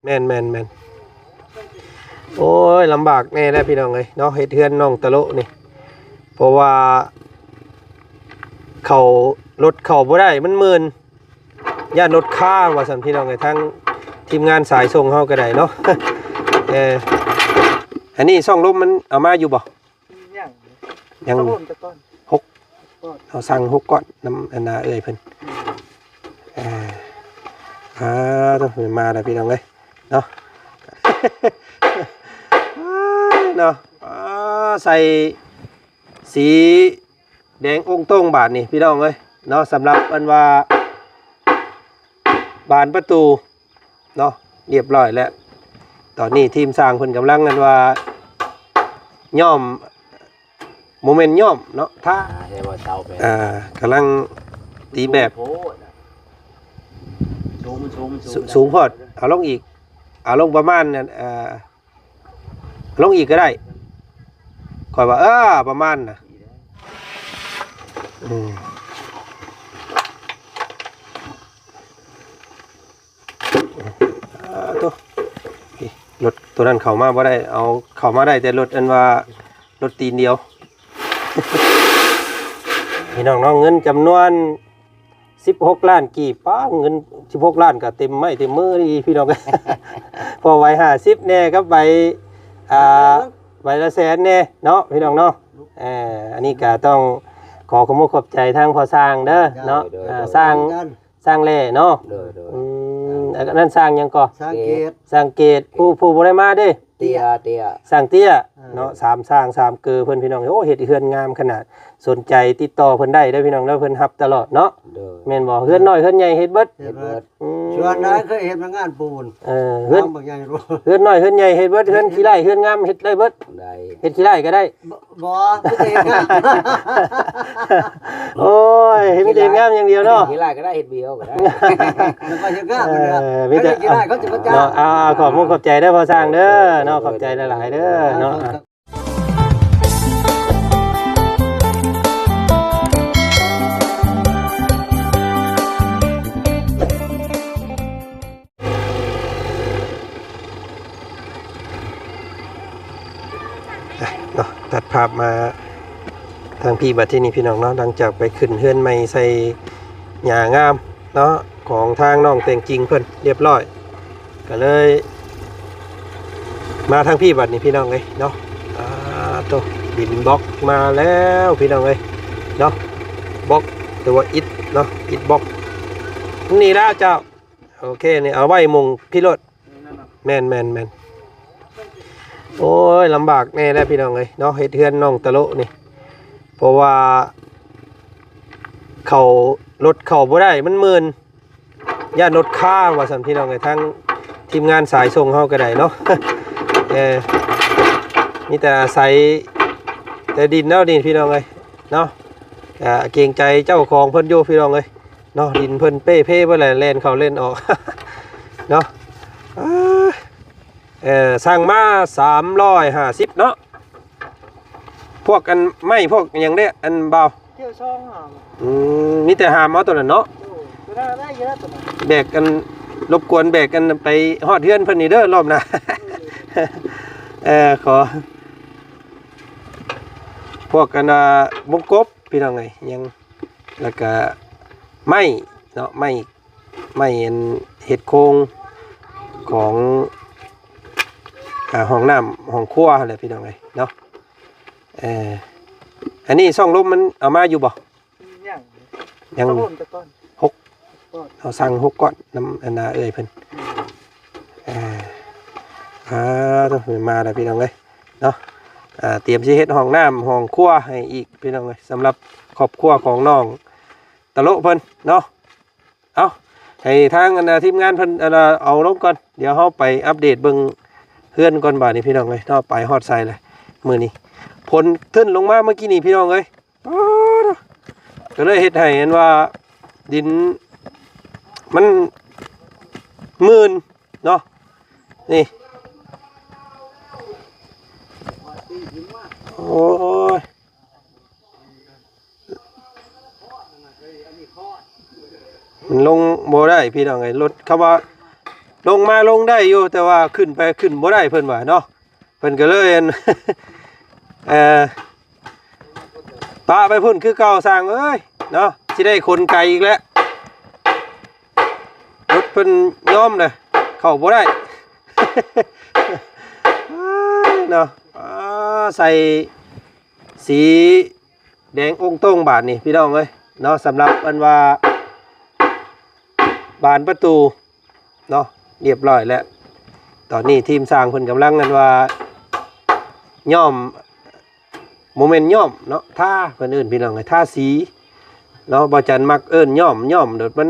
ແມ່ນໆໆ ໂອ້ຍ ລຳບາກແດ່ແຫຼະພີ່ນ້ອງເອີຍເນາະ ເຮັດເຮືອນນ້ອງຕະໂລະນີ້ ເພາະວ່າເຂົ້າ ລົດເຂົ້າບໍ່ໄດ້ ມັນມື່ນ ຢ້ານລົດຄາວ່າຊັ້ນພີ່ນ້ອງເອີຍ ທາງທີມງານສາຍສົ່ງເຮົາກໍໄດ້ເນາະ ເອີ ອັນນີ້ຊ່ອງລົມມັນເອົາມາຢູ່ບໍ່? ຍັງ ຍັງ ສອງລົມແຕ່ກ່ອນ ຫົກ ເຮົາສັ່ງຫົກກ້ອນນຳອັນນ່າເອື້ອຍເພິ່ນ ອືມ ອ່າ ອ່າ ໂທ້ ມາແລ້ວພີ່ນ້ອງເອີຍເນາະ ເນາະ ອ່າ ໃສ່ສີ ແດງອົງໂຕ່ງບາດນີ້ພີ່ນ້ອງເອີຍເນາະ ສຳລັບອັນວ່າບານປະຕູເນາະ ລຽບຮ້ອຍແລ້ວ ຕອນນີ້ທີມຊ່າງເພິ່ນກຳລັງອັນວ່າຍ້ອມ ບໍ່ແມ່ນຍ້ອມເນາະ ທາ ອ່າ ໃຫ້ວ່າເຕົາແບບ ອ່າ ກຳລັງຕີແບບ ໂພດ ສູງ ມັນສູງ ມັນສູງ ສູງ ສູງໂພດ ເອົາລົງອີກ ເອົາລົງປະມານນັ້ນ ເອີ ລົງອີກກໍໄດ້ ຂ້ອຍວ່າ ເອີ ປະມານນະ ອືມ ອ່າ ໂຕ ລົດໂຕນັ້ນເຂົ້າມາບໍ່ໄດ້ ເອົາເຂົ້າມາໄດ້ແຕ່ລົດອັນວ່າລົດຕີນດຽວ ພີ່ນ້ອງເນາະ ເງິນຈຳນວນ ສິບຫົກລ້ານກີບ ປ້າ ເງິນສິບຫົກລ້ານກໍເຕັມໄມ້ເຕັມມືດີພີ່ນ້ອງ ພໍໃບຫ້າສິບແດ່ກັບໃບ ອ່າ ໃບລະແສນແດ່ເນາະ ພີ່ນ້ອງເນາະ ເອີ ອັນນີ້ກໍຕ້ອງຂໍຂອບອົກຂອບໃຈທາງພໍ່ຊ່າງເດີເນາະ ໂດຍ ອ່າ ໂດຍ ຊ່າງ ຊ່າງແຫຼເນາະ ໂດຍ ໂດຍ ອືມ ອັນນັ້ນຊ່າງຫຍັງກໍ? ຊ່າງເກດ ຊ່າງເກດ ຜູ້ ຜູ້ບໍ່ໄດ້ມາເດ້ ເຕ້ຍ ເຕ້ຍ ຊ່າງເຕ້ຍ ເອີ ເນາະ ສາມຊ່າງສາມເກີເພິ່ນພີ່ນ້ອງ ໂອ້ ເຮັດເຮືອນງາມຂະໜາດ ສົນໃຈຕິດຕໍ່ເພິ່ນໄດ້ເດີພີ່ນ້ອງເດີ ເພິ່ນຮັບຕະຫຼອດເນາະ ໂດຍ ແມ່ນບໍ່? ເຮືອນນ້ອຍເຮືອນໃຫຍ່ເຮັດເບິດ ເຮັດເບິດ ອືມ ສ່ວນຫຼາຍເຄີຍເຮັດແຕ່ງານປູນ ເອີ ເຮືອນ ຫຼັງບັກໃຫຍ່ ເຮືອນນ້ອຍເຮືອນໃຫຍ່ເຮັດເບິດ ເຮືອນຂີ້ໄລ່ເຮືອນງາມເຮັດໄດ້ເບິດ ໄດ້ ເຮັດຂີ້ໄລ່ກໍໄດ້ ບໍ່ ບໍ່ ມີແຕ່ເຮັດງາມ ໂອ້ຍ ມີແຕ່ເຮັດງາມຢ່າງດຽວເນາະ ເຮັດຂີ້ໄລ່ກໍໄດ້ ເຮັດວຽວກໍໄດ້ ແລ້ວກໍເຮັດງາມ ເອີ ມີແຕ່ ເຂົາເຮັດຂີ້ໄລ່ ເຂົາຈະມາຈ້າງ ເນາະ ອ່າ ຂອບມຸກຂອບໃຈເດີພໍ່ຊ່າງເດີເນາະ ຂອບໃຈຫຼາຍໆເດີເນາະ ອ່ະເນາະ ຕັດພາບມາທາງພີ້ບັດທີນີ້ພີ່ນ້ອງເນາະ ຫຼັງຈາກໄປຂຶ້ນເຮືອນໃໝ່ໃສ່ຫຍ້າງາມເນາະ ຂອງທາງນ້ອງແຕງຈິງເພິ່ນລຽບຮ້ອຍ ກໍເລີຍມາທາງພີ້ບັດນີ້ພີ່ນ້ອງເອີຍເນາະ ອ່າ ໂຕ ດິນບລັອກມາແລ້ວພີ່ນ້ອງເອີຍເນາະ ບລັອກ ຫຼືວ່າອິດເນາະ ອິດບລັອກ ນີ້ລະເຈົ້າ ໂອເຄ ນີ້ເອົາໄວ້ໝ່ອງພີ້ໂລດ ແມ່ນໆໆ ໂອ້ຍ ລຳບາກແດ່ແຫຼະພີ່ນ້ອງເອີຍເນາະ ເຮັດເຮືອນນ້ອງຕະໂລະນີ້ ເພາະວ່າເຂົ້າ ລົດເຂົ້າບໍ່ໄດ້ ມັນມື່ນ ຢ້ານລົດຄາວ່າຊັ້ນພີ່ນ້ອງເອີຍ ທາງທີມງານສາຍສົ່ງເຮົາກໍໄດ້ເນາະ ເອີ ມີແຕ່ອາໄສແຕ່ດິນເຮົານີ້ພີ່ນ້ອງເອີຍເນາະ ກໍເກງໃຈເຈົ້າຂອງເພິ່ນຢູ່ພີ່ນ້ອງເອີຍ ເນາະ ດິນເພິ່ນເປ່ເພເບິດແຫຼະ ແລ່ນເຂົ້າແລ່ນອອກເນາະ ເອີ ເອີ ສັ່ງມາສາມຮ້ອຍຫ້າສິບເນາະ ພວກອັນໄມ້ພວກຫຍັງເດ້ ອັນບ່າວ ກ່ຽວຊ່ອງຫາມ ອືມ ມີແຕ່ຫາມເອົາຕົວນັ້ນເນາະ ໂອ້ ຕົວນັ້ນໄດ້ຢູ່ແລ້ວຕົວນັ້ນ ແບກອັນ ລົບກວນແບກອັນໄປຮອດເຮືອນເພິ່ນນີ້ເດີ ລອບໜ້າ ເອີ ຂໍ ພວກອັນ ອ່າ ວົງກົບ ພີ່ນ້ອງເອີຍ ຍັງ ແລ້ວກະໄມ້ເນາະ ໄມ້ ໄມ້ອັນເຮັດໂຄງຂອງ ອ່າ ຫ້ອງນ້ຳຫ້ອງຄົວຫັ້ນແຫຼະພີ່ນ້ອງເອີຍເນາະ ເອີ ອັນນີ້ຊ່ອງລົມມັນເອົາມາຢູ່ບໍ່? ຍັງ ຍັງ ສອງຄົນແຕ່ກ່ອນ ຫົກ ເຮົາສັ່ງຫົກກ້ອນນຳອັນນ່າເອື້ອຍເພິ່ນ ອືມ ອ່າ ອ່າ ໂທ້ ມາແລ້ວພີ່ນ້ອງເອີຍເນາະ ອ່າ ຕຽມຊິເຮັດຫ້ອງນ້ຳຫ້ອງຄົວໃຫ້ອີກພີ່ນ້ອງເອີຍ ສຳລັບຄອບຄົວຂອງນ້ອງຕະໂລະເພິ່ນເນາະ ເອົາ ໃຫ້ທາງອັນນ່າທີມງານເພິ່ນອັນນ່າເອົາລົງກ່ອນ ດຽວເຮົາໄປອັບເດດເບິ່ງເຮືອນກ່ອນບາດນີ້ພີ່ນ້ອງເອີຍເນາະ ໄປຮອດໃສແລ້ວມື້ນີ້ ຝົນເຖິ້ນລົງມາເມື່ອກີ້ນີ້ພີ່ນ້ອງເອີຍ ປາດ ກໍເລີຍເຮັດໃຫ້ອັນວ່າດິນມັນມື່ນເນາະ ນີ້ ໂອ້ຍ ມັນລົງບໍ່ໄດ້ພີ່ນ້ອງເອີຍ ລົດ ຄຳວ່າ ລົງມາລົງໄດ້ຢູ່ ແຕ່ວ່າຂຶ້ນໄປຂຶ້ນບໍ່ໄດ້ເພິ່ນວ່າເນາະ. ເພິ່ນກໍເລີຍ ອັນ ເອີ ປະໄປພຸ້ນຄືເກົ່າຊ່າງເອີຍເນາະ ຊິໄດ້ຂົນໄກອີກແລ້ວ ລົດເພິ່ນຍອມເລີຍ ເຂົ້າບໍ່ໄດ້ເນາະ. ອ່າ ໃສ່ສີແດງອົງໂຕ່ງບາດນີ້ພີ່ນ້ອງເອີຍເນາະ. ສຳລັບອັນວ່າບານປະຕູ ເນາະ ຮຽບຮ້ອຍແລ້ວ. ຕອນນີ້ທີມຊ່າງເພິ່ນກຳລັງ ອັນວ່າຍ້ອມ ບໍ່ແມ່ນຍ້ອມເນາະ ທາ ເພິ່ນເອີ້ນພີ່ນ້ອງເອີຍ ທາສີເນາະ. ບ່າວຈັນມັກເອີ້ນຍ້ອມ ຍ້ອມໂດດມັນ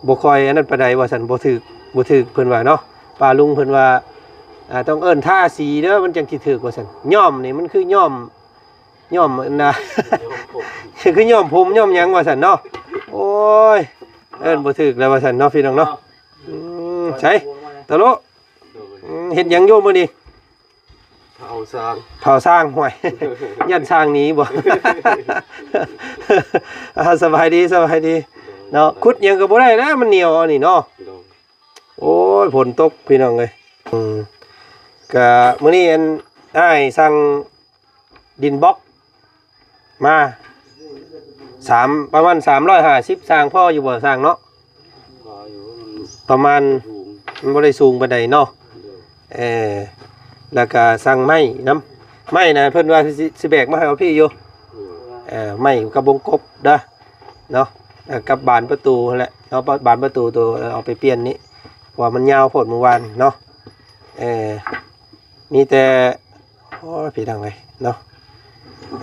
ບໍ່ຄ່ອຍອັນນັ້ນປານໃດວ່າຊັ້ນ ບໍ່ຖືກ ບໍ່ຖືກເພິ່ນວ່າເນາະ. ປ້າລຸງເພິ່ນວ່າ ອ່າ ຕ້ອງເອີ້ນທາສີເດີ ມັນຈັ່ງຊິຖືກວ່າຊັ້ນ. ຍ້ອມນີ້ມັນຄືຍ້ອມ ຍ້ອມອັນນະ ຍ້ອມຜົມ ຄືຍ້ອມຜົມຍ້ອມຫຍັງວ່າຊັ້ນເນາະ. ໂອ້ຍ ເອີ້ນບໍ່ຖືກແລ້ວວ່າຊັ້ນເນາະ ພີ່ນ້ອງເນາະ. ເອົ້າ ອືມ ໃສ ຕະໂລ ໂດຍ ອືມ ເຮັດຫຍັງຢູ່ມື້ນີ້? ເຜົາຊ້າງ ເຜົາຊ້າງ ຫ້ວຍ ຢ້ານຊ້າງໜີບໍ່? ອ່າ ສະບາຍດີ ສະບາຍດີ ໂດຍ ເນາະ. ຂຸດຫຍັງກໍບໍ່ໄດ້ແລ້ວ ມັນໜຽວອັນນີ້ເນາະ ໂດຍ. ໂອ້ຍ ຝົນຕົກພີ່ນ້ອງເອີຍ. ອືມ ກະມື້ນີ້ອັນອ້າຍສັ່ງດິນບລັອກມາ ສາມ ປະມານສາມຮ້ອຍຫ້າສິບ ຊ່າງພໍຢູ່ບໍ່ຊ່າງເນາະ? ພໍຢູ່ ມັນ ປະມານ ມັນບໍ່ໄດ້ສູງປານໃດເນາະ ໂດຍ ເອີ ແລ້ວກະສັ່ງໄມ້ນຳ ໄມ້ນະເພິ່ນວ່າຊິ ຊິແບກມາໃຫ້ເອົາພີ້ຢູ່ ໂດຍ ເອີ ໄມ້ກັບວົງກົບເດີ ເນາະ ກັບບານປະຕູຫັ້ນແຫຼະເນາະ ບານປະຕູໂຕເອົາໄປປ່ຽນນີ້ ເພາະວ່າມັນຍາວໂພດມື້ວານເນາະ. ເອີ ມີແຕ່ ໂອ້ຍ ພີ່ນ້ອງເອີຍເນາະ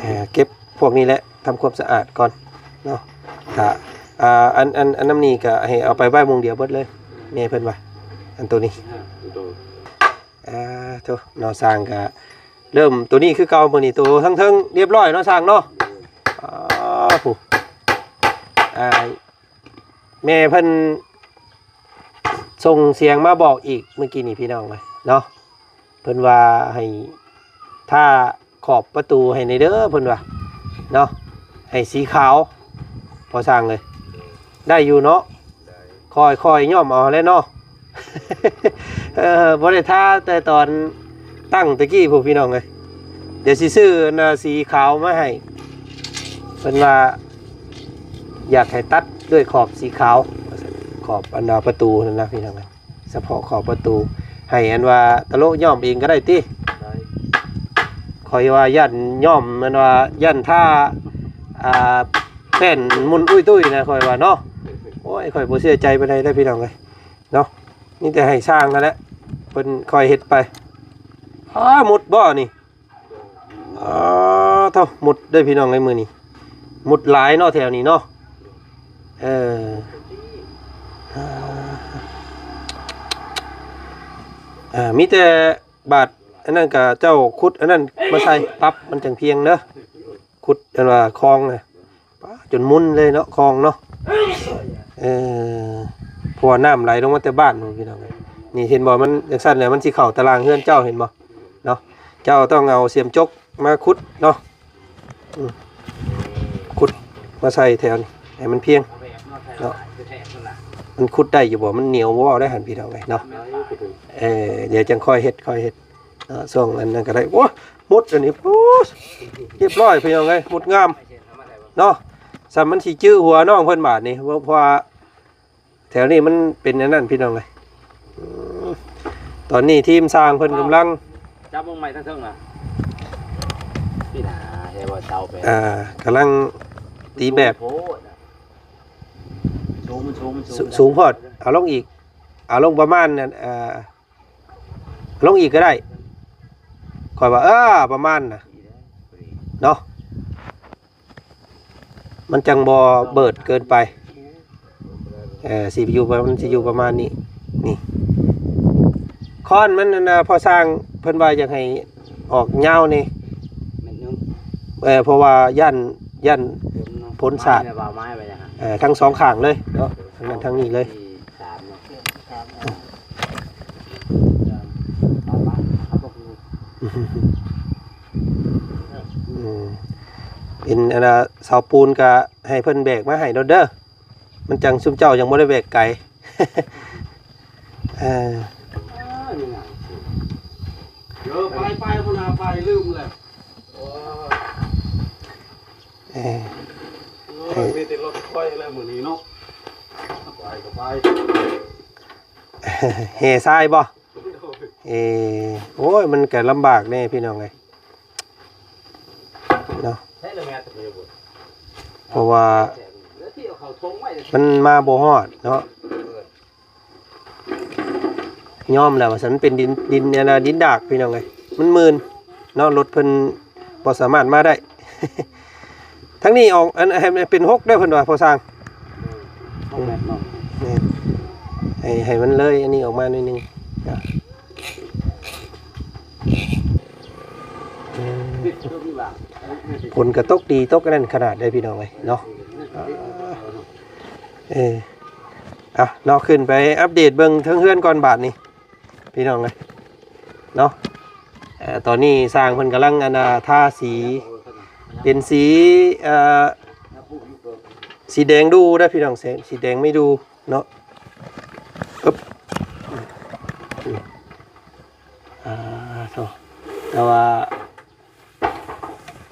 ເອີ ເກັບພວກນີ້ແຫຼະ ທຳຄວາມສະອາດກ່ອນເນາະ. ຖ້າ ອ່າ ອັນ ອັນ ອັນນ້ຳນີ້ກໍໃຫ້ເອົາໄປໄວ້ໝ່ອງດຽວເບິດເລີຍ ແມ່ເພິ່ນວ່າ ອັນໂຕນີ້ ໂດຍ ອ່າ ໂທເນາະ ຊ່າງກໍເລີ່ມໂຕນີ້ຄືເກົ່າ ມື້ນີ້ໂຕເທິງໆ ຮຽບຮ້ອຍເນາະຊ່າງເນາະ. ອ່າ ຜູ້ ອ່າ ແມ່ເພິ່ນສົ່ງສຽງມາບອກອີກເມື່ອກີ້ນີ້ພີ່ນ້ອງເອີຍເນາະ ເພິ່ນວ່າໃຫ້ທາຂອບປະຕູໃຫ້ແດ່ເດີ ເພິ່ນວ່າເນາະ ໃຫ້ສີຂາວ. ພໍຊ່າງເອີຍ ໄດ້ຢູ່ເນາະ ຄ່ອຍໆຍ້ອມເອົາແຫຼະເນາະ. ເອີ ບໍ່ໄດ້ທາແຕ່ຕອນຕັ້ງແຕ່ກີ້ພຸ້ນພີ່ນ້ອງເອີຍ. ດຽວຊິຊື້ອັນນ່າສີຂາວມາໃຫ້ ເພິ່ນວ່າຢາກໃຫ້ຕັດດ້ວຍຂອບສີຂາວ ຂອບອັນນ່າປະຕູຫັ້ນນະພີ່ນ້ອງເອີຍ ສະເພາະຂອບປະຕູ ໃຫ້ອັນວ່າຕະໂລະຍ້ອມເອງກໍໄດ້ຕິ? ໄດ້ ຂ້ອຍວ່າຢ້ານຍ້ອມ ແມ່ນວ່າຢ້ານທາ ອ່າ ແປ້ນໝຸ່ນອຸ້ຍຕຸ້ຍນະ ຂ້ອຍວ່າເນາະ. ໂອ້ຍ ຂ້ອຍບໍ່ເຊື່ອໃຈປານໃດເດີພີ່ນ້ອງເອີຍເນາະ ມີແຕ່ໃຫ້ຊ່າງຫັ້ນແຫຼະ ເພິ່ນຄ່ອຍເຮັດໄປ. ອ້າ ໝຸດບໍ່ນີ້? ອໍ ໂທ້ ໝຸດເດີພີ່ນ້ອງເອີຍ ມື້ນີ້ໝຸດຫຼາຍເນາະ ແຖວນີ້ເນາະ. ເອີ ອ່າ ມີແຕ່ບາດອັນນັ້ນກະເຈົ້າຂຸດອັນນັ້ນມາໃສ່ປັບ ມັນຈັ່ງພຽງເດີ. ຂຸດອັນວ່າຄອງນະ ປາ ຈົນມຸ່ນເລີຍເນາະ ຄອງເນາະ. ເອີ ເພາະວ່ານ້ຳໄຫຼລົງມາແຕ່ບ້ານພຸ້ນພີ່ນ້ອງເອີຍ. ນີ້ເຫັນບໍ່ ມັນຈັ່ງຊັ້ນແຫຼະ ມັນຊິເຂົ້າຕາລາງເຮືອນເຈົ້າ ເຫັນບໍ່ເນາະ. ເຈົ້າຕ້ອງເອົາສຽມຈົກມາຂຸດເນາະ ອືມ ຂຸດມາໃສ່ແຖວນີ້ໃຫ້ມັນພຽງເນາະ. ມັນຂຸດໄດ້ຢູ່ບໍ່ ມັນໜຽວບໍ່ ເວົ້າໄດ້ຫັ້ນພີ່ນ້ອງເອີຍເນາະ. ເອີ ດຽວຈັ່ງຄ່ອຍເຮັດ ຄ່ອຍເຮັດເນາະ ຊ່ວງອັນນັ້ນກໍໄດ້. ໂອ້ຍ ໝົດອັນນີ້ ໂອ້ຍ ຮຽບຮ້ອຍພີ່ນ້ອງເອີຍ ໝົດງາມເນາະ. ສ່ຳມັນຊິຈື່ຫົວນ້ອງເພິ່ນບາດນີ້ ເພາະວ່າ ແຖວນີ້ມັນເປັນອັນນັ້ນພີ່ນ້ອງເອີຍ. ອືມ ຕອນນີ້ທີມຊ່າງເພິ່ນກຳລັງ ຈັບເບິ່ງໃໝ່ທັງເທິງນະ ນີ້ນະ ແຮ່ບໍ່ເຊົາໄປ ອ່າ ກຳລັງຕີແບບ ໂອ້ໂຫ ສູງ ມັນສູງ ມັນສູງ ສູງ ສູງໂພດ. ເອົາລົງອີກ ເອົາລົງປະມານ ເອີ ລົງອີກກໍໄດ້ ຂ້ອຍວ່າ ເອີ ປະມານນະເນາະ. ມັນຈັ່ງບໍ່ເບີດເກີນໄປ ເອີ ຊິຢູ່ປະ ມັນຊິຢູ່ປະມານນີ້. ນີ້ ຄ້ອນມັນ ອັນນ່າ ພໍ່ຊ່າງເພິ່ນວ່າຢາກໃຫ້ອອກຍາວແດ່ ແມ່ນຢູ່ ເອີ ເພາະວ່າຢ້ານ ຢ້ານ ຝົນເນາະ ຝົນສາດ ໄມ້ແບບວ່າໄມ້ໄວ້ນະ ເອີ ທັງສອງຂ້າງເລີຍເນາະ ທັງນັ້ນທັງນີ້ເລີຍ. ອືມ ເປັນອັນນ່າ ເສົາປູນກະໃຫ້ເພິ່ນແບກມາໃຫ້ໂລດເດີ ມັນຈັ່ງ ຊຸມເຈົ້າຍັງບໍ່ໄດ້ແບກໄກ. ເອີ ເອີ ໄປ ໄປ ພຸ້ນນະ ໄປ ລືມແລ້ວ. ເອີ ໂອ້ຍ ມີແຕ່ລົດຂ້ອຍແລ້ວມື້ນີ້ເນາະ. ໄປກໍໄປ ແຫ່ຊາຍບໍ່? ເອີ ໂອ້ຍ ມັນກໍລຳບາກແດ່ພີ່ນ້ອງເອີຍເນາະ ເພາະວ່າມັນມາບໍ່ຮອດເນາະ. ຍອມແລ້ວວ່າຊັ້ນ ເປັນດິນ ດິນ ອັນນ່າ ດິນດາກພີ່ນ້ອງເອີຍ ມັນມື່ນເນາະ ລົດເພິ່ນບໍ່ສາມາດມາໄດ້. ທາງນີ້ອອກ ອັນ ໃຫ້ເປັນຫົກເດີເພິ່ນວ່າ ພໍ່ຊ່າງ ຫົກແມັດເນາະ. ແມ່ນ ໃຫ້ ໃຫ້ມັນເລີຍອັນນີ້ອອກມາໜ້ອຍໜຶ່ງ. ຝົນກໍຕົກດີ ຕົກອັນນັ້ນຂະໜາດເດ້ພີ່ນ້ອງເອີຍເນາະ. ເອີ ເອົາເນາະ ຂຶ້ນໄປອັບເດດເບິ່ງເທິງເຮືອນກ່ອນບາດນີ້ ພີ່ນ້ອງເອີຍເນາະ. ເອີ ຕອນນີ້ຊ່າງເພິ່ນກຳລັງ ອັນນ່າ ທາສີ ເປັນສີ ເອີ ສີແດງດູເດີພີ່ນ້ອງ ສີ ສີແດງໄມ້ດູເນາະ. ອຶບ ອ່າ ໂທ້ ແຕ່ວ່າ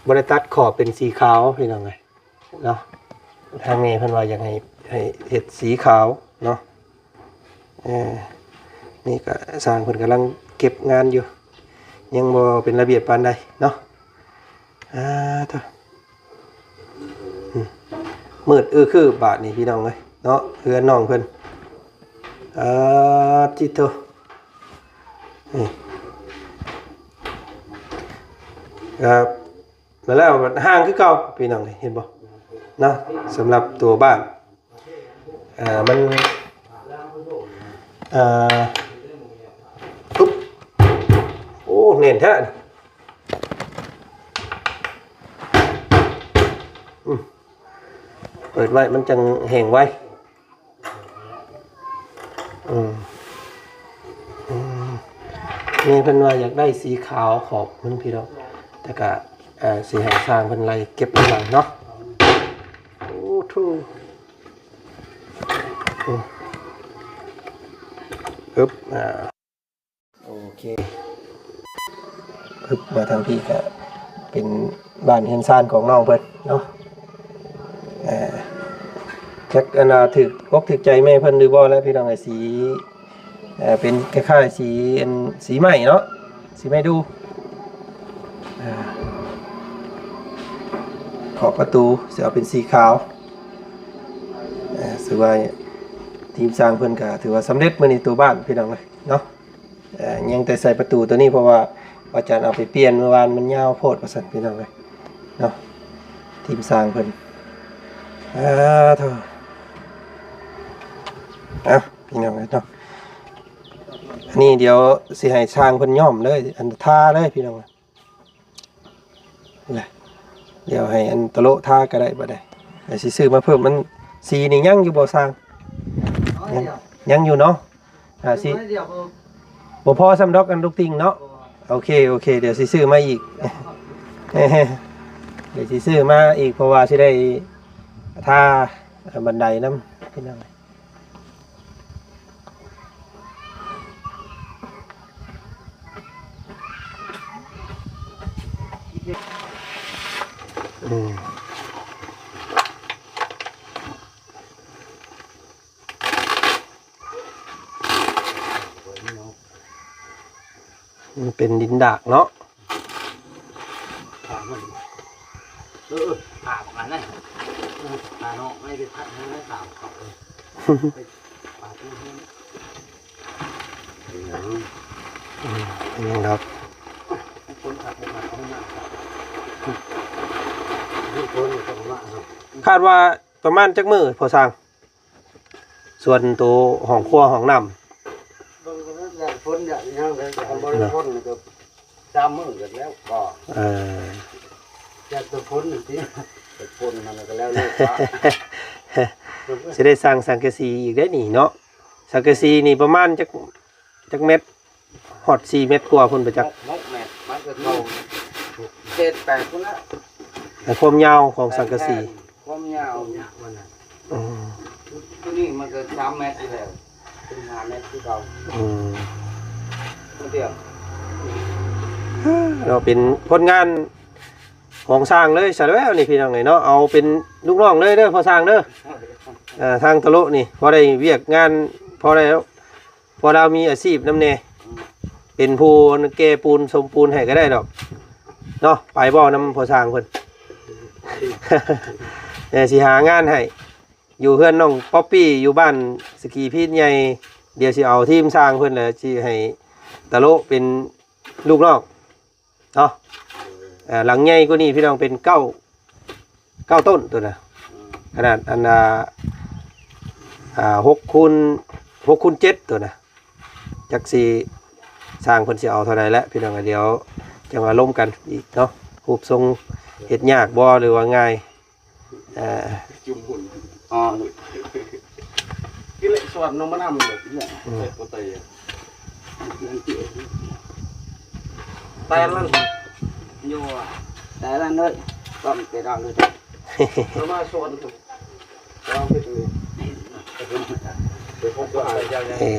ບໍ່ໄດ້ຕັດຂອບເປັນສີຂາວ ພີ່ນ້ອງເອີຍ ເນາະ. ທາງແມ່ເພິ່ນວ່າຢາກໃຫ້ ໃຫ້ເຮັດສີຂາວເນາະ. ເອີ ນີ້ກໍຊ່າງເພິ່ນກຳລັງເກັບງານຢູ່ ຍັງບໍ່ເປັນລະບຽບປານໃດເນາະ. ອ່າ ໂທ້ ອືມ ມືດອື້ຄືບາດນີ້ ພີ່ນ້ອງເອີຍເນາະ ເຮືອນນ້ອງເພິ່ນ. ອ່າ ຕິໂທ້ ນີ້ ກໍ ແລ້ວມັນຫ່າງຄືເກົ່າພີ່ນ້ອງເອີຍ ເຫັນບໍ່ເນາະ. ສຳລັບຕົວບ້ານ ເອີ ມັນ ເອີ ປຸບ ໂອ້ ແໜ້ນແທ້ ອືມ ເປີດໄວ້ມັນຈັ່ງແຫ້ງໄວ. ອືມ ອືມ ແມ່ເພິ່ນວ່າຢາກໄດ້ສີຂາວຂອບມັນພີ່ນ້ອງ ແຕ່ກະ ເອີ ຊິໃຫ້ຊ່າງເພິ່ນໄລ່ເກັບນຳຫຼັງເນາະ. ໂອ້ໂທ້ ອືມ ອຶບ ອ່າ ໂອເຄ ປຶບ ມາທາງພີ້ກະເປັນບ້ານເຮືອນຊານຂອງນ້ອງເພິ່ນເນາະ. ເອີ ຈັກອັນນ່າ ຖືກອົກຖືກໃຈແມ່ເພິ່ນຫຼືບໍ່ແຫຼະພີ່ນ້ອງເອີຍ ສີ ເອີ ເປັນຄ້າຍໆ ສີ ອັນ ສີໄມ້ເນາະ ສີໄມ້ດູ. ເອີ ຂອບປະຕູຊິເອົາເປັນສີຂາວ. ເອີ ຖືວ່າທີມຊ່າງເພິ່ນກະຖືວ່າສຳເລັດມື້ນີ້ ຕົວບ້ານພີ່ນ້ອງເອີຍເນາະ. ເອີ ຍັງແຕ່ໃສ່ປະຕູຕົວນີ້ ເພາະວ່າອາຈານເອົາໄປປ່ຽນມື້ວານ ມັນຍາວໂພດວ່າຊັ້ນ ພີ່ນ້ອງເອີຍເນາະ ທີມຊ່າງເພິ່ນ. ເອີ ໂທ້ ເອົ້າ ພີ່ນ້ອງເອີຍເນາະ ອັນນີ້ດຽວຊິໃຫ້ຊ່າງເພິ່ນຍ້ອມເລີຍ ອັນ ທາເລີຍ ພີ່ນ້ອງ. ລະ ດຽວໃຫ້ອັນຕະໂລະທາກໍໄດ້ບາດໃດ ດຽວຊິຊື້ມາເພີ່ມ. ມັນ ສີນີ້ຍັງຢູ່ບໍ່ຊ່າງ? ຍັງ ຍັງຢູ່ເນາະ. ອ່າ ຊິ ບໍ່ພໍສ່ຳດອກ ອັນລູກຕິ່ງເນາະ. ໂອເຄ ໂອເຄ ດຽວຊິຊື້ມາອີກ ດຽວຊິຊື້ມາອີກ ເພາະວ່າຊິໄດ້ທາ ເອີ ບັນໄດນຳ ພີ່ນ້ອງ. ອືມ ມັນເປັນດິນດາກເນາະ. ເອີ ເອີ ປາປະມານນັ້ນ ເອີ ປາເນາະ ໄດ້ໄປພັດໃຫ້ມັນຕາມເຂົາເລີຍ ປາຕົວນີ້ ອືມ ເປັນຫຍັງດອກ ຄົນຂັບບໍ່ມາເອົາມາ ຄົນຂັບບໍ່ມາເອົາ ຄາດວ່າປະມານຈັກມື້ ພໍ່ຊ່າງ? ສ່ວນໂຕຫ້ອງຄົວຫ້ອງນ້ຳ ເບິ່ງກໍແມ່ນຢ້ານຝົນຢ້ານຫຍັງແຫຼະ ຄັນບໍ່ໄດ້ຝົນກໍສາມມື້ກໍແລ້ວກໍ ເອີ ຢ້ານແຕ່ຝົນນີ້ຕິ ແຕ່ຝົນມັນກໍແລ້ວເລີຍ ຊິໄດ້ສ້າງສັງກະສີອີກເດ້ນີ້ເນາະ. ສັງກະສີນີ້ປະມານຈັກ ຈັກແມັດ? ຮອດສີ່ແມັດກວ່າພຸ້ນປະຈັກ ຫົກແມັດ ມັນກໍເຂົ້າເຈັດແປດພຸ້ນລະ ໃນຄວາມຍາວຂອງສັງກະສີ ຄວາມຍາວມັນນະ ອືມ ຕົວນີ້ມັນກໍສາມແມັດຢູ່ແລ້ວ ສິບຫ້າແມັດຄືເກົ່າ. ອືມ ເນາະ ເປັນຜົນງານຂອງຊ່າງເລີຍຊະແລ້ວນີ້ ພີ່ນ້ອງເອີຍເນາະ. ເອົາເປັນລູກນ້ອງເລີຍເດີພໍ່ຊ່າງເດີ. ເອີ ທາງຕະໂລະນີ້ ພໍໄດ້ວຽກງານ ພໍໄດ້ ພໍລາວມີອາຊີບນຳແດ່ ເປັນຜູ້ແກ່ປູນສົມປູນໃຫ້ກໍໄດ້ດອກເນາະ. ໄປເວົ້ານຳພໍ່ຊ່າງເພິ່ນ ເອີ ຊິຫາງານໃຫ້ ຢູ່ເຮືອນນ້ອງປັອບປີ້ ຢູ່ບ້ານສະກີພີດໃຫຍ່. ດຽວຊິເອົາທີມຊ່າງເພິ່ນ ແລ້ວຊິໃຫ້ຕະໂລະເປັນລູກນ້ອງເນາະ. ເອີ ຫຼັງໃຫຍ່ກວ່ານີ້ ພີ່ນ້ອງ ເປັນເກົ້າ ເກົ້າຕົ້ນໂຕນະ. ຂະໜາດອັນ ອ່າ ອ່າ ຫົກຄູນ ຫົກຄູນເຈັດໂຕນະ. ຈັກຊິ ຊ່າງເພິ່ນຊິເອົາເທົ່າໃດແຫຼະ ພີ່ນ້ອງ. ດຽວຈັ່ງວ່າລົມກັນອີກເນາະ. ຮູບຊົງເຮັດຍາກບໍ່ ຫຼືວ່າງ່າຍ? ເອີ ຈຸ່ມຫຸ່ນ ອໍ ກິເລະສວນນ້ອງມານຳເລີຍ ອືມ ໃສ່ໂປເຕ ແຕ່ລະ ໂຍ ແຕ່ລະເລີຍ ຕ້ອງໄປລອງເລີຍ ເອົາມາສວນ ເອີ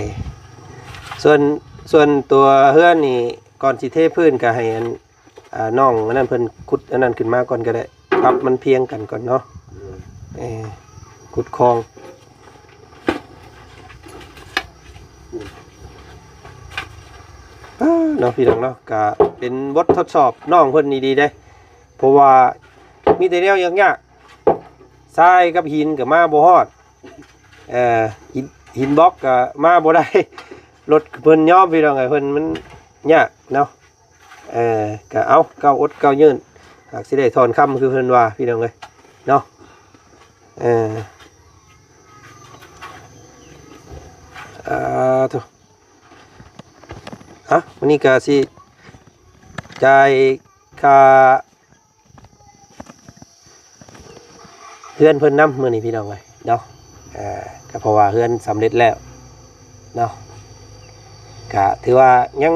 ສ່ວນ ສ່ວນຕົວເຮືອນນີ້ ກ່ອນຊິເທພື້ນກໍໃຫ້ອັນ ອ່າ ນ້ອງອັນນັ້ນເພິ່ນຂຸດອັນນັ້ນຂຶ້ນມາກ່ອນກໍໄດ້ ປັບມັນພຽງກັນກ່ອນເນາະ. ເອີ ຂຸດຄອງ ອາ ເນາະ ພີ່ນ້ອງເນາະ. ກະເປັນບົດທົດສອບນ້ອງເພິ່ນດີໆເດ້ ເພາະວ່າມີແຕ່ແນວຍາກໆ ຊາຍກັບຫີນກໍມາບໍ່ຮອດ ເອີ ຫີນ ຫີນບລັອກກໍມາບໍ່ໄດ້ ລົດເພິ່ນຍອມ ພີ່ນ້ອງເອີຍ ເພິ່ນມັນຍາກເນາະ. ເອີ ກະເອົາ ເກົ້າອົດເກົ້າຍື່ນ ຫາກຊິໄດ້ຖອນຄຳຄືເພິ່ນວ່າ ພີ່ນ້ອງເອີຍເນາະ. ເອີ ອາ ໂທ້ ອະ ມື້ນີ້ກະຊິຈ່າຍຄ່າ ເຮືອນເພິ່ນນຳມື້ນີ້ ພີ່ນ້ອງເອີຍເນາະ. ເອີ ກໍເພາະວ່າເຮືອນສຳເລັດແລ້ວເນາະ ກະຖືວ່າຍັງ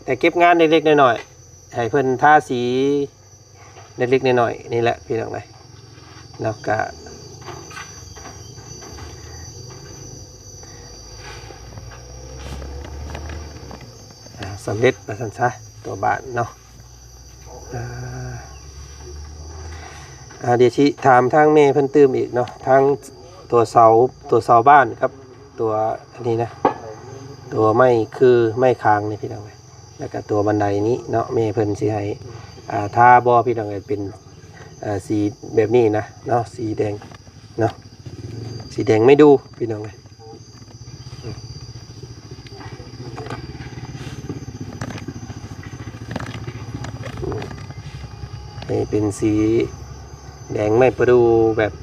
ແຕ່ເກັບງານເລັກໆນ້ອຍໆ ໃຫ້ເພິ່ນທາສີເລັກໆນ້ອຍໆນີ້ແຫຼະ ພີ່ນ້ອງເອີຍເນາະ. ກະ ອ່າ ສຳເລັດວ່າຊັ້ນຊະ ຕົວບ້ານເນາະ. ອ່າ ອ່າ ດຽວຊິຖາມທາງແມ່ເພິ່ນຕື່ມອີກເນາະ ທາງຕົວເສົາ ຕົວເສົາບ້ານກັບຕົວອັນນີ້ນະ ຕົວໄມ້ຄືໄມ້ຄາງນີ້ ພີ່ນ້ອງເອີຍ ແລ້ວກໍຕົວບັນໄດນີ້ເນາະ ແມ່ເພິ່ນຊິໃຫ້ ອ່າ ທາບໍ່ ພີ່ນ້ອງເອີຍ ເປັນ ອ່າ ສີແບບນີ້ນະເນາະ ສີແດງເນາະ ສີແດງໄມ້ດູ່ ພີ່ນ້ອງເອີຍ. ໃຫ້ເປັນສີແດງໄມ້ປະດູ່ແບບ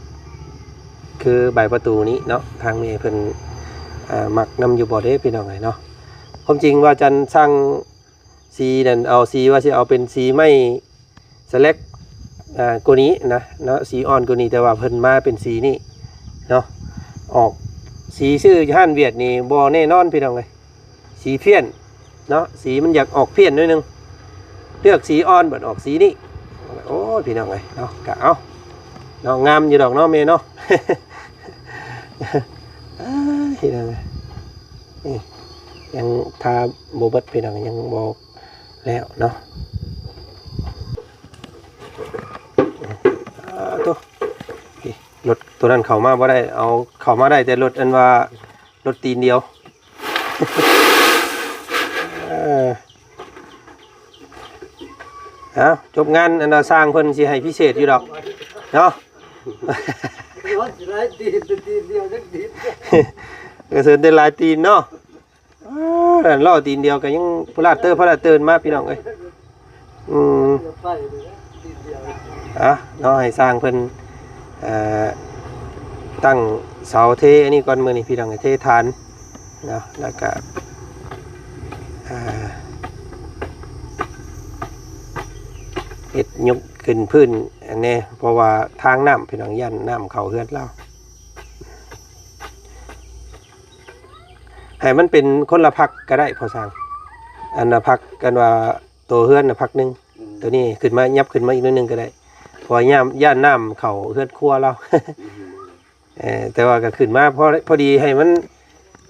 ຄືໃບປະຕູນີ້ເນາະ ທາງແມ່ເພິ່ນ ອ່າ ມັກນຳຢູ່ບໍ່ເດ້ ພີ່ນ້ອງເອີຍເນາະ. ຄວາມຈິງວ່າຈັນສັ່ງ ສີນັ້ນ ເອົາສີ ວ່າຊິເອົາເປັນສີໄມ້ສະແລັກ ອ່າ ກວ່ານີ້ນະເນາະ ສີອ່ອນກວ່ານີ້ ແຕ່ວ່າເພິ່ນມາເປັນສີນີ້ເນາະ. ອອກສີຊື້ຢູ່ຮ້ານຫວຽດນີ້ບໍ່ແນ່ນອນ ພີ່ນ້ອງເອີຍ ສີພຽນເນາະ ສີມັນຢາກອອກພຽນໜ້ອຍໜຶ່ງ ເລືອກສີອ່ອນບັດອອກສີນີ້. ໂອ້ຍ ພີ່ນ້ອງເອີຍເນາະ ກະເອົາເນາະ ງາມຢູ່ດອກເນາະແມ່ເນາະ. ເອີຍ ພີ່ນ້ອງເອີຍ ນີ້ ຍັງທາບໍ່ເບິດ ພີ່ນ້ອງ ຍັງບໍ່ແລ້ວເນາະ. ອ່າ ໂຕ ນີ້ ລົດໂຕນັ້ນເຂົ້າມາບໍ່ໄດ້ ເອົາເຂົ້າມາໄດ້ແຕ່ລົດອັນວ່າລົດຕີນດຽວ. ເອີ ເອົາ ຈົບງານ ອັນວ່າຊ່າງເພິ່ນຊິໃຫ້ພິເສດຢູ່ດອກເນາະ. ວ່າຊິຫຼາຍຕີນ ແຕ່ຕີນດຽວຍັງດີ ກະເຊີນແຕ່ຫຼາຍຕີນເນາະ. ອ່າ ນັ້ນລໍ້ຕີນດຽວກໍຍັງພະລາດເຕີ ພະລາດເຕີນມາ ພີ່ນ້ອງເອີຍ. ອືມ ອ່ະເນາະ ໃຫ້ຊ່າງເພິ່ນ ເອີ ຕັ້ງເສົາເທອັນນີ້ກ່ອນ ມື້ນີ້ ພີ່ນ້ອງເອີຍ ເທຖານເນາະ ແລ້ວກະ ອ່າ ເຮັດຍົກຂຶ້ນພື້ນແດ່ ເພາະວ່າທາງນ້ຳ ພີ່ນ້ອງ ຢ້ານນ້ຳເຂົ້າເຮືອນລາວ. ໃຫ້ມັນເປັນຄົນລະພັກກໍໄດ້ພໍ່ຊ່າງ ອັນລະພັກ ອັນວ່າໂຕເຮືອນນະພັກໜຶ່ງ ອືມ ໂຕນີ້ຂຶ້ນມາ ຫຍັບຂຶ້ນມາອີກໜ້ອຍໜຶ່ງກໍໄດ້ ເພາະວ່າຢ້ານ ຢ້ານນ້ຳເຂົ້າເຮືອນຄົວລາວ. ອືມ ເອີ ແຕ່ວ່າກໍຂຶ້ນມາພໍ ພໍດີໃຫ້ມັນ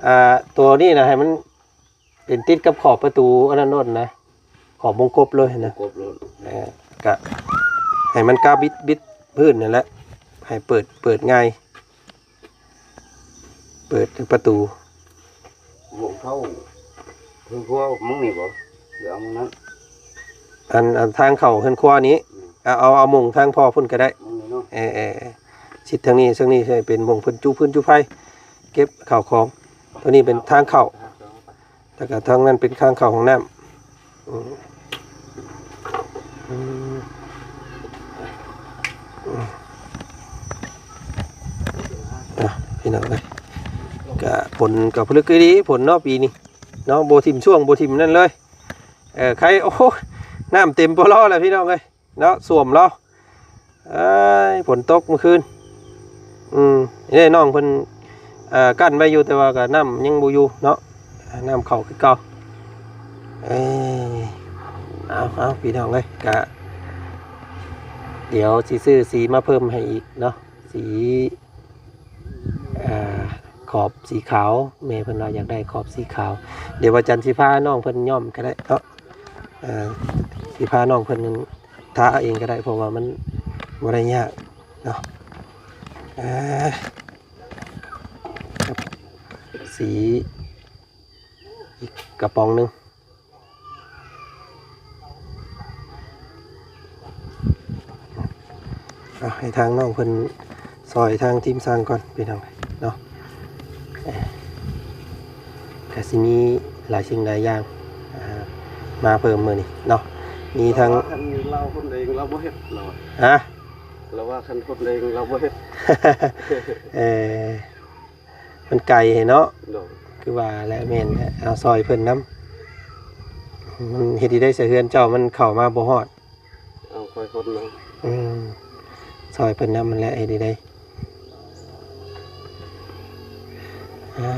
ອ່າ ຕົວນີ້ນະ ໃຫ້ມັນເປັນຕິດກັບຂອບປະຕູອັນນັ້ນໂລດນະ ຂອບວົງກົບເລີຍນະ ກົບໂລດ ເອີ ກະໃຫ້ມັນກາວບິດ ບິດພື້ນນັ້ນແຫຼະ ໃຫ້ເປີດ ເປີດງ່າຍ ເປີດປະຕູ ໝ່ອງເຂົ້າເຮືອນຄົວ ໝ່ອງນີ້ບໍ່ ຫຼືເອົາໝ່ອງນັ້ນ? ອັນ ອັນທາງເຂົ້າເຮືອນຄົວນີ້ ອືມ ເອົາ ເອົາ ເອົາໝ່ອງທາງພໍ່ພຸ້ນກໍໄດ້ ໝ່ອງນີ້ເນາະ ເອີ ເອີ ຊິດທາງນີ້ ທາງນີ້ໃຫ້ເປັນໝ່ອງເພິ່ນຈຸພື້ນຈຸໄຟ ເກັບເຂົ້າຂອງ ຕົວນີ້ເປັນທາງເຂົ້າ ແລ້ວກໍທາງນັ້ນເປັນທາງເຂົ້າຫ້ອງນ້ຳ ອືມ ອືມ ອືມ ອ່ະ ພີ່ນ້ອງເອີຍ ກະຝົນກໍຜະລຶກອີ່ຫຼີ ຝົນເນາະ ປີນີ້ເນາະ ບໍ່ຖິ້ມຊ່ວງ ບໍ່ຖິ້ມນັ້ນເລີຍ ເອີ ໄຄ ໂອ້ ນ້ຳເຕັມປໍລໍແລ້ວ ພີ່ນ້ອງເອີຍ ເນາະ ຖ້ວມແລ້ວ ເອີຍ ຝົນຕົກມື້ຄືນ ອືມ ເດ້ ນ້ອງເພິ່ນ ເອີ ກັ້ນໄວ້ຢູ່ ແຕ່ວ່າກໍນ້ຳຍັງບໍ່ຢູ່ເນາະ ນ້ຳເຂົ້າຄືເກົ່າ ເອີ ເອົາ ເອົາ ພີ່ນ້ອງເອີຍ ກະ ດຽວຊິຊື້ສີມາເພີ່ມໃຫ້ອີກເນາະ ສີ ອ່າ ຂອບສີຂາວ ແມ່ເພິ່ນວ່າຢາກໄດ້ຂອບສີຂາວ ດຽວວ່າຈັນຊິພານ້ອງເພິ່ນຍ້ອມກໍໄດ້ເນາະ ອ່າ ຊິພານ້ອງເພິ່ນນັ້ນທາເອງກໍໄດ້ ເພາະວ່າມັນບໍ່ໄດ້ຍາກເນາະ ອ່າ ສີອີກກະປ໋ອງໜຶ່ງ. ເອົາໃຫ້ທາງນ້ອງເພິ່ນຊ່ອຍທາງທີມຊ່າງກ່ອນ ພີ່ນ້ອງເນາະ ເອີ ກະຊິມີຫຼາຍສິ່ງຫຼາຍຢ່າງ ອ່າ ມາເພີ່ມມື້ນີ້ເນາະ ມີທັງ ລາວຄົນເອງລາວບໍ່ເຮັດ ລາວວ່າ ຮະ ລາວວ່າຄັນຄົນເອງລາວບໍ່ເຮັດ ເອີ ມັນໄກເນາະ ໂດຍ ຄືວ່າແຫຼະ ແມ່ນແຫຼະ ເອົາຊ່ອຍເພິ່ນນຳ ມັນເຮັດໃດໃສ່ເຮືອນເຈົ້າມັນເຂົ້າມາບໍ່ຮອດ ເອົາຊ່ອຍເພິ່ນນຳ ອືມ ຊ່ອຍເພິ່ນນຳຫັ້ນແຫຼະ ເຮັດໃດ ອ່າ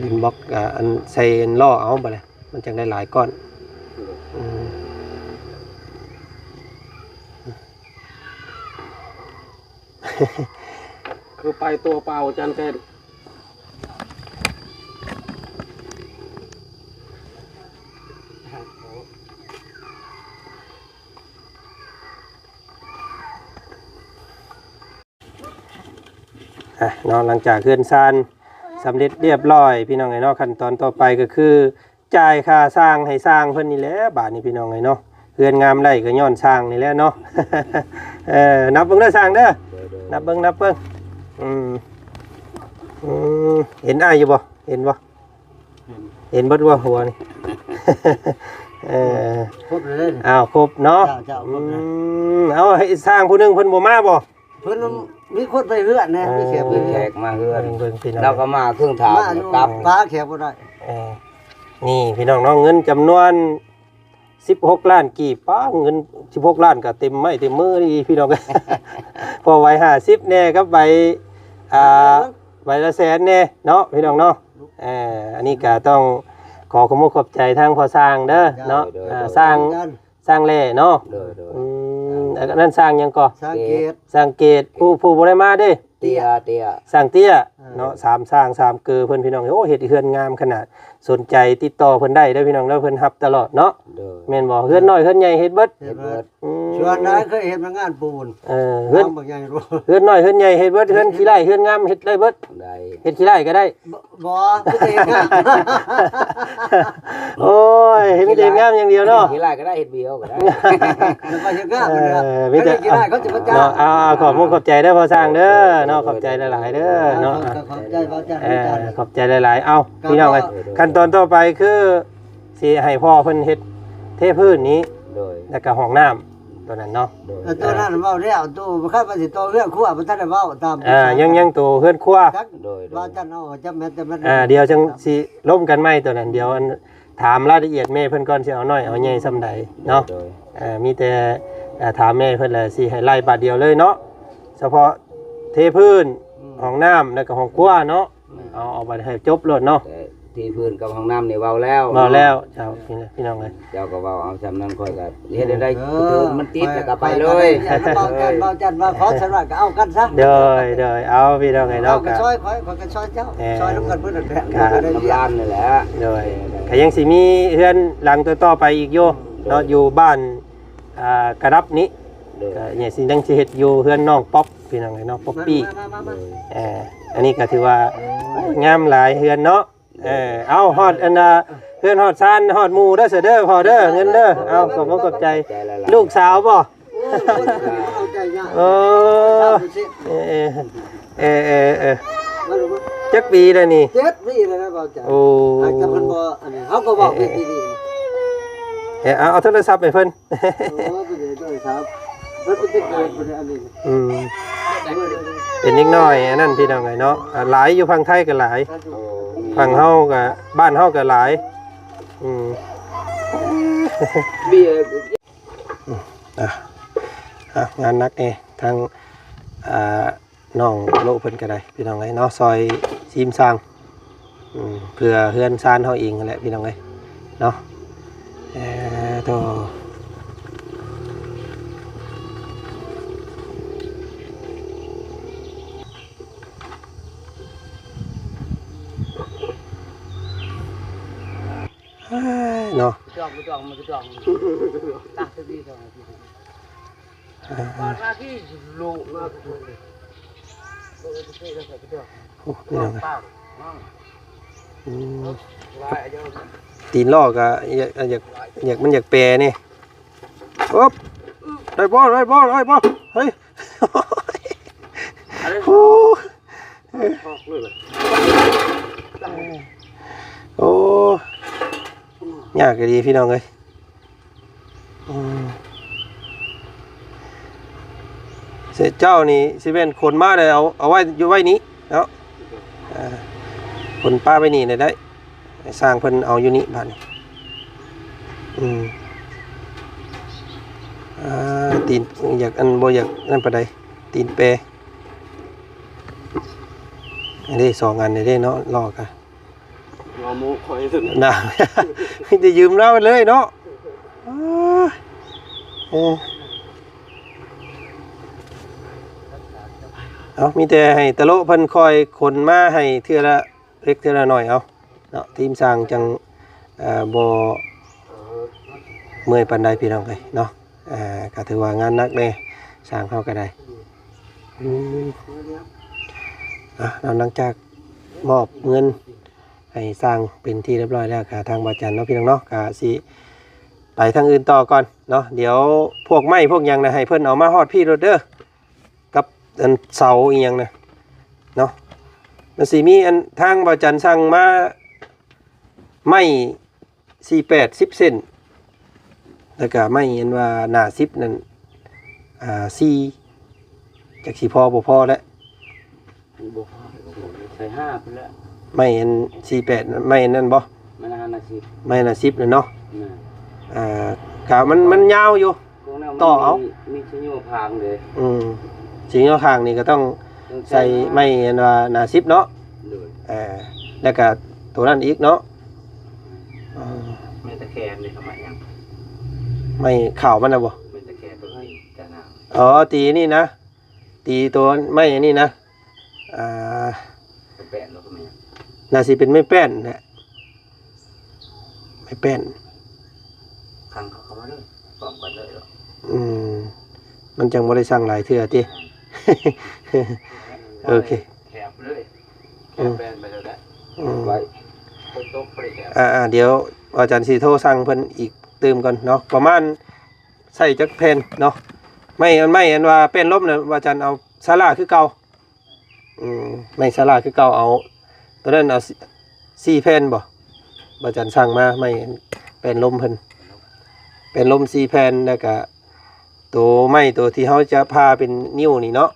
ດິນບລັອກ ອ່າ ອັນໃສ່ອັນລໍ້ເອົາບັດລະ ມັນຈັ່ງໄດ້ຫຼາຍກ້ອນ ໂດຍ ອືມ. ຄືໄປຕົວເປົ່າ ອາຈານເຕັ້ນ ອ່ະເນາະ ຫຼັງຈາກເຮືອນຊານສຳເລັດລຽບລ້ອຍ ພີ່ນ້ອງເອີຍເນາະ ຂັ້ນຕອນຕໍ່ໄປກໍຄື ຈ່າຍຄ່າຊ່າງໃຫ້ຊ່າງເພິ່ນນີ້ແຫຼະ ບາດນີ້ພີ່ນ້ອງເອີຍເນາະ ເຮືອນງາມໄດ້ກໍຍ້ອນຊ່າງນີ້ແຫຼະເນາະ ເອີ ນັບເບິ່ງເດີຊ່າງເດີ ໂດຍໆ ນັບເບິ່ງ ນັບເບິ່ງ ອືມ ອືມ ເຫັນອ້າຍຢູ່ບໍ່ ເຫັນບໍ່ ເຫັນ ເຫັນເບິດບໍ່ຫົວນີ້ ເອີ ຄົບເລີຍເດ້ນີ້ ອ້າວ ຄົບເນາະ ເຈົ້າ ເຈົ້າ ຄົບເລີຍ ອືມ ເອົາໃຫ້ຊ່າງຜູ້ໜຶ່ງເພິ່ນບໍ່ມາບໍ່? ເພິ່ນມີຄົນໄປເຮືອນແດ່ ເອີ ມີແຂກໄປເຮືອນ ມີແຂກມາເຮືອນ ເບິ່ງ ເບິ່ງພີ່ນ້ອງ ລາວກໍມາເຄິ່ງທາງ ມາຢູ່ ກັບ ປາແຂກບໍ່ໄດ້ ເອີ ນີ້ພີ່ນ້ອງເນາະ ເງິນຈຳນວນສິບຫົກລ້ານກີບ ປ້າ ເງິນສິບຫົກລ້ານກໍເຕັມໄມ້ເຕັມມືດີພີ່ນ້ອງ ພໍໃບຫ້າສິບແດ່ກັບໃບ ອ່າ ໃບລະແສນແດ່ເນາະ ພີ່ນ້ອງເນາະ ເອີ ອັນນີ້ກໍຕ້ອງຂໍຂອບມຸກຂອບໃຈທາງພໍ່ຊ່າງເດີເນາະ ໂດຍ ອ່າ ໂດຍ ຊ່າງ ຊ່າງແຫຼ້ເນາະ ໂດຍໆ ອືມ ອັນນັ້ນຊ່າງຫຍັງກໍ? ຊ່າງເກດ ຊ່າງເກດ ຜູ້ ຜູ້ບໍ່ໄດ້ມາເດ້ ເຕ້ຍ ເຕ້ຍ ຊ່າງເຕ້ຍ ເອີ ເນາະ ສາມຊ່າງສາມເກີເພິ່ນ ພີ່ນ້ອງ ໂອ້ ເຮັດເຮືອນງາມຂະໜາດ ສົນໃຈຕິດຕໍ່ເພິ່ນໄດ້ເດີພີ່ນ້ອງເດີ ເພິ່ນຮັບຕະຫຼອດເນາະ ໂດຍ ແມ່ນບໍ່? ເຮືອນນ້ອຍເຮືອນໃຫຍ່ເຮັດເບິດ ເຮັດເບິດ ອືມ ສ່ວນຫຼາຍເຄີຍເຮັດງານປູນ ເອີ ເຮືອນ ເຮືອນໃຫຍ່ເຮືອນຂີ້ໄລ່ເຮືອນງາມເຮັດໄດ້ເບິດ ໄດ້ ເຮັດຂີ້ໄລ່ກໍໄດ້ ບໍ່ ບໍ່ ມີແຕ່ເຮັດງາມ ໂອ້ຍ ມີແຕ່ເຮັດງາມຢ່າງດຽວເນາະ ເຮັດຂີ້ໄລ່ກໍໄດ້ ເຮັດວຽວກໍໄດ້ ແລ້ວກໍເຮັດງາມ ເອີ ມີແຕ່ ເຮັດຂີ້ໄລ່ເຂົາຈະມາຈ້າງ ເນາະ ອ່າ ຂອບມຸກຂອບໃຈເດີພໍ່ຊ່າງເດີເນາະ ຂອບໃຈຫຼາຍໆເດີເນາະ ຂອບໃຈ ຂອບໃຈ ເອີ ຂອບໃຈຫຼາຍໆ ເອົ້າ ພີ່ນ້ອງເອີຍ ຂັ້ນຕອນຕໍ່ໄປຄືຊິໃຫ້ພໍ່ເພິ່ນເຮັດເທພື້ນນີ້ ໂດຍ ແລ້ວກໍຫ້ອງນ້ຳ ຕົວນັ້ນເນາະ ໂດຍ ເອີ ຕົວນັ້ນເວົ້າແລ້ວ ຕົວຄັນວ່າຊິຕໍ່ເຮືອນຄົວບໍ່ທັນໄດ້ເວົ້າຕາມ ເອີ ຍັງ ຍັງຕົວເຮືອນຄົວ ຈັກ ໂດຍ ວ່າຈັ່ງເອົາຈຳແມ່ນ ຈຳແມ່ນ ອ່າ ດຽວຈັ່ງຊິລົມກັນໃໝ່ຕົວນັ້ນ ດຽວອັນ ຖາມລາຍລະອຽດແມ່ເພິ່ນກ່ອນ ຊິເອົານ້ອຍເອົາໃຫຍ່ສ່ຳໃດເນາະ ໂດຍ ເອີ ມີແຕ່ ເອີ ຖາມແມ່ເພິ່ນແລ້ວ ຊິໃຫ້ໄລ່ບາດດຽວເລີຍເນາະ ສະເພາະເທພື້ນ ອືມ ຫ້ອງນ້ຳ ແລ້ວກໍຫ້ອງຄົວເນາະ ແມ່ນ ເອົາ ເອົາໄປໃຫ້ຈົບໂລດເນາະ ແຕ່ ທີ່ພື້ນກັບຫ້ອງນ້ຳນີ້ເວົ້າແລ້ວ ເວົ້າແລ້ວ ເຈົ້າ ພີ່ນ້ອງເອີຍ ເຈົ້າກໍເວົ້າເອົາຊ່ຳນັ້ນ ຂ້ອຍກໍເຮັດໄດ້ ເອີ ມັນຕິດແລ້ວກໍໄປເລີຍ ເວົ້າກັນ ເວົ້າກັນວ່າຂໍສຳລັບກໍເອົາກັນຊະ ໂດຍ ໂດຍ ເອົາ ພີ່ນ້ອງເອີຍເນາະ ເອົາກໍຊ່ອຍຂ້ອຍ ຂ້ອຍກໍຊ່ອຍເຈົ້າ ເອີ ຊ່ອຍນຳກັນເບິດນັ້ນແຫຼະ ກໍນຳຫຼານນີ້ແຫຼະ ໂດຍ ກໍຍັງຊິມີເຮືອນຫຼັງຕໍ່ໆໄປອີກຢູ່ເນາະ ຢູ່ບ້ານ ອ່າ ກະດັບນີ້ ໂດຍ ກໍຍັງຊິ ຍັງຊິເຮັດຢູ່ເຮືອນນ້ອງປັອບ ພີ່ນ້ອງເອີຍເນາະ ປັອບປີ້ ມາໆໆໆ ເອີ ອັນນີ້ກໍຖືວ່າ ໂອ້ຍ ງາມຫຼາຍເຮືອນເນາະ ເອີ ເອົາ ຮອດອັນນ່າ ເຮືອນຮອດຊານ ຮອດໝູ່ເດີ ເຊີເດີ ພໍ່ເດີ ເງິນເດີ ເອົາ ຂອບອົກຂອບໃຈ ຂອບໃຈຫຼາຍໆ ລູກສາວບໍ່? ໂອ້ຍ ເອົາໃຈຍາກ ເອີ ເອີ ເອີ ເອີ ເອີ ມາລູກມາ ຈັກປີແລ້ວນີ້? ເຈັດປີແລ້ວນະ ເວົ້າຈາ ໂອ້ ອາດຈະເພິ່ນບໍ່ ອັນນີ້ ເຮົາກໍເວົ້າ ເອີ ເປັນດີໆ ເອີ ເອົາ ເອົາໂທລະສັບໃຫ້ເພິ່ນ ໂອ້ ເປັນເດັກນ້ອຍສາວ ເພິ່ນເປັນເດັກນ້ອຍ ເພິ່ນອັນນີ້ ອືມ ເປັນເດັກນ້ອຍອັນນັ້ນ ພີ່ນ້ອງເອີຍເນາະ ອ່າ ຫຼາຍຢູ່ຝັ່ງໄທກໍຫຼາຍ ໂອ້ ຝັ່ງເຮົາກໍ ບ້ານເຮົາກໍຫຼາຍ ອືມ ເບຍ ອືມ ອ່ະ ອ່ະ ງານໜັກແດ່ ທາງ ອ່າ ນ້ອງໂລເພິ່ນກໍໄດ້ ພີ່ນ້ອງເອີຍເນາະ ຊ່ອຍຊີມສ້າງ ອືມ ເພື່ອເຮືອນຊານເຮົາເອງຫັ້ນແຫຼະ ພີ່ນ້ອງເອີຍເນາະ ເອີ ໂທ້ ເອີ ເນາະ ບໍ່ຕ້ອງ ບໍ່ຕ້ອງ ມັນກໍຕ້ອງ ຕັກຕົວນີ້ຕ້ອງ ເອີ ໂອ້ ພີ່ນ້ອງເອີຍ ອືມ ຕີນລໍ້ກໍຢາກ ຢາກ ຢາກ ມັນຢາກແປນີ້ ໂອບ ໄດ້ບໍ່ ໄດ້ບໍ່ ໄດ້ບໍ່ ເຮີ້ຍ ໂອ້ ໂອ້ ຍາກອີ່ຫຼີ ພີ່ນ້ອງເອີຍ ອືມ ເສຍເຈົ້ານີ້ຊິແມ່ນຂົນມາແລ້ວເອົາ ເອົາໄວ້ຢູ່ໄວ້ນີ້ເນາະ ອ່າ ຂົນປະໄວ້ນີ້ໄດ້ ໃຫ້ຊ່າງເພິ່ນເອົາຢູ່ນີ້ບາດນີ້ ອືມ ອ່າ ຕີນຢາກ ອັນ ບໍ່ຢາກນັ້ນປານໃດ ຕີນແປ ອັນນີ້ສອງອັນນີ້ເດ້ເນາະ ລໍ້ກະ ງອໝູຂ້ອຍ ນະ ມີແຕ່ຢືມລາວໄປເລີຍເນາະ ເອີ ເອີ ເອົາ ມີແຕ່ໃຫ້ຕະໂລະເພິ່ນຄ່ອຍຂົນມາໃຫ້ເທື່ອລະເລັກເທື່ອລະໜ້ອຍເອົາເນາະ ທີມຊ່າງຈັ່ງ ເອີ ບໍ່ເມື່ອຍປານໃດ ພີ່ນ້ອງເອີຍເນາະ ເອີ ກໍຖືວ່າງານໜັກແດ່ ຊ່າງເຮົາກໍໄດ້ ອືມ ອ່ະ ເນາະ ຫຼັງຈາກມອບເງິນ ໃຫ້ສ້າງເປັນທີ່ຮຽບຮ້ອຍແລ້ວ ກະທາງບ່າວຈັນເນາະ ພີ່ນ້ອງເນາະ ກະຊິໄປທາງອື່ນຕໍ່ກ່ອນເນາະ ດຽວພວກໄມ້ພວກຫຍັງນະ ໃຫ້ເພິ່ນເອົາມາຮອດພີ້ໂລດເດີ ກັບອັນເສົາອີ່ຫຍັງນະເນາະ ມັນຊິມີອັນທາງບ່າວຈັນສັ່ງມາໄມ້ ສີ່ແປດ ສິບເຊັນ ແລ້ວກະໄມ້ອັນວ່າໜ້າສິບນັ້ນ ອ່າ ສີ່ ຈັກຊິພໍບໍ່ພໍແຫຼະ ບໍ່ພໍ ໃສ່ຫ້າພຸ້ນແຫຼະ ໄມ້ອັນ ສີ່ແປດ ໄມ້ອັນນັ້ນບໍ່? ໄມ້ໜ້າສິບ ໄມ້ໜ້າສິບນັ້ນເນາະ ແມ່ນ ອ່າ ກະມັນ ມັນຍາວຢູ່ ຕໍ່ເອົາ ມີຊິໂຍຄາງເດ້ ອືມ ຊິໂຍຄາງນີ້ກໍຕ້ອງ ຕ້ອງໃສ່ ໃສ່ໄມ້ອັນວ່າໜ້າສິບເນາະ ໂດຍ ເອີ ແລ້ວກະໂຕນັ້ນອີກເນາະ ອືມ ໄມ້ຕະແຄງນີ້ກໍໄມ້ຫຍັງ? ໄມ້ຂາວມັນນະບໍ່? ໄມ້ຕະແຄງຕົວນີ້ຈະນາ ອໍ ຕີນີ້ນະ ຕີຕົວໄມ້ອັນນີ້ນະ ອ່າ ໄມ້ແປ້ນ ຫຼືໄມ້ຫຍັງ? ໜ້າຊິເປັນໄມ້ແປ້ນແຫຼະ ໄມ້ແປ້ນ ຄັງເຂົ້າມາເລີຍ ພ້ອມກັນເລີຍ ອືມ ມັນຈັ່ງບໍ່ໄດ້ສັ່ງຫຼາຍເທື່ອຕິ ໂອເຄ ແຄບເລີຍ ອືມ ແຄບແປ້ນໄປແລ້ວແຫຼະ ອືມ ໄວ້ ຝົນຕົກບໍ່ໄດ້ແຄບ ອ່າໆ ດຽວອາຈານຊິໂທສັ່ງເພິ່ນອີກຕື່ມກ່ອນເນາະ ປະມານ ໃສ່ຈັກແຜ່ນເນາະ ໄມ້ອັນ ໄມ້ອັນວ່າແປ້ນລົມນະ ອາຈານເອົາຊາລາຄືເກົ່າ ອືມ ໄມ້ຊາລາຄືເກົ່າ ເອົາ ໂຕນັ້ນເອົາ ສີ່ແຜ່ນບໍ່? ອາຈານສັ່ງມາ ໄມ້ແປ້ນລົມເພິ່ນ ແປ້ນລົມສີ່ແຜ່ນ ແລ້ວກະໂຕໄມ້ໂຕທີ່ເຮົາຈະຜ່າເປັນນິ້ວນີ້ເນາະ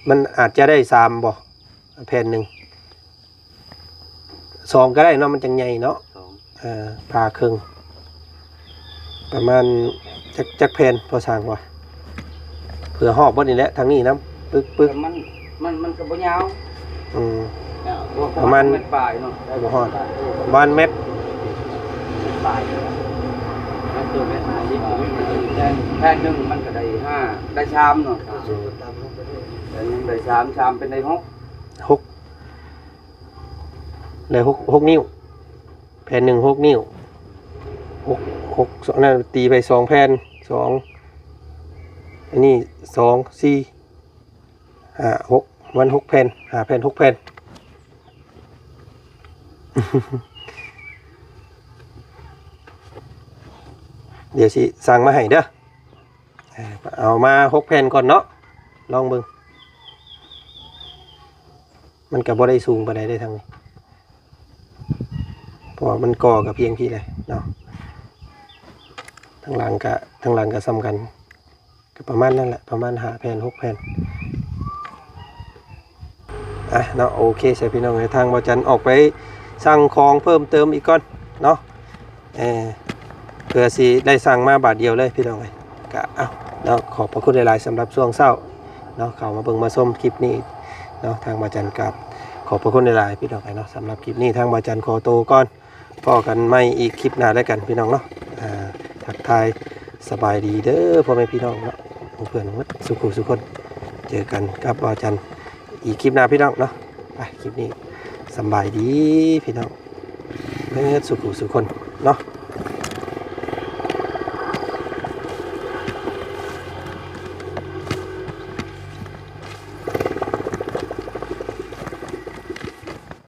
ມັນອາດຈະໄດ້ສາມບໍ່? ແຜ່ນໜຶ່ງ ສອງກໍໄດ້ເນາະ ມັນຈັ່ງໃຫຍ່ເນາະ ເອີ ຜ່າເຄິ່ງ ປະມານຈັກ ຈັກແຜ່ນພໍສ້າງວ່າ ເພື່ອຮອບເບິດນີ້ແຫຼະ ທາງນີ້ນຳ ປຶກໆ ມັນ ມັນ ມັນກໍບໍ່ຍາວ ອືມ ຍາວ ປະມານ ແມັດປາຍເນາະ ໄດ້ບໍ່ຮອດ ປະມານແມັດປາຍ ແມັດຕົວແມັດຫ້າສິບ ແຜ່ນ ແຜ່ນໜຶ່ງມັນກໍໄດ້ຫ້າ ໄດ້ສາມເນາະ ແຜ່ນໜຶ່ງໄດ້ສາມ ສາມເປັນໄດ້ຫົກ ຫົກ ໄດ້ຫົກ ຫົກນິ້ວ ແຜ່ນໜຶ່ງຫົກນິ້ວ ຫົກ ຫົກ ອັນນັ້ນຕີໄປສອງແຜ່ນ ສອງ ອັນນີ້ສອງ ສີ່ ຫ້າ ຫົກ ມັນຫົກແຜ່ນ ຫ້າແຜ່ນ ຫົກແຜ່ນ ດຽວຊິສັ່ງມາໃຫ້ເດີ ເອົາມາຫົກແຜ່ນກ່ອນເນາະ ລອງເບິ່ງ ມັນກໍບໍ່ໄດ້ສູງປານໃດເດ້ທາງນີ້ ເພາະວ່າມັນກໍ່ກໍພຽງພີ້ແຫຼະເນາະ ທາງຫຼັງກໍ ທາງຫຼັງກໍສ່ຳກັນ ກໍປະມານນັ້ນແຫຼະ ປະມານຫ້າແຜ່ນ ຫົກແຜ່ນ ອ່ະເນາະ ໂອເຄ ໃສ່ພີ່ນ້ອງເອີຍ ທາງບ່າວຈັນອອກໄປສັ່ງຂອງເພີ່ມເຕີມອີກກ່ອນເນາະ ເອີ ເພື່ອຊິໄດ້ສັ່ງມາບາດດຽວເລີຍພີ່ນ້ອງເອີຍ ກະເອົາເນາະ ຂອບພະຄຸນຫຼາຍໆ ສຳລັບຊ່ວງເຊົ້າເນາະ ເຂົ້າມາເບິ່ງມາຊົມຄລິບນີ້ເນາະ ທາງບ່າວຈັນກາບຂອບພະຄຸນຫຼາຍໆ ພີ່ນ້ອງເອີຍເນາະ ສຳລັບຄລິບນີ້ທາງບ່າວຈັນຂໍໂຕກ່ອນ ພໍ້ກັນໃໝ່ອີກຄລິບໜ້າແລ້ວກັນພີ່ນ້ອງເນາະ ອ່າ ທັກທາຍສະບາຍດີເດີພໍ່ແມ່ພີ່ນ້ອງເນາະ ເພື່ອນໝົດສູ່ຜູ້ສູ່ຄົນ ເຈີກັນກັບບ່າວຈັນອີກຄລິບໜ້າພີ່ນ້ອງເນາະ ໄປ ຄລິບນີ້ສຳບາຍດີພີ່ນ້ອງ ເບິດສູ່ຜູ້ສູ່ຄົນເນາະ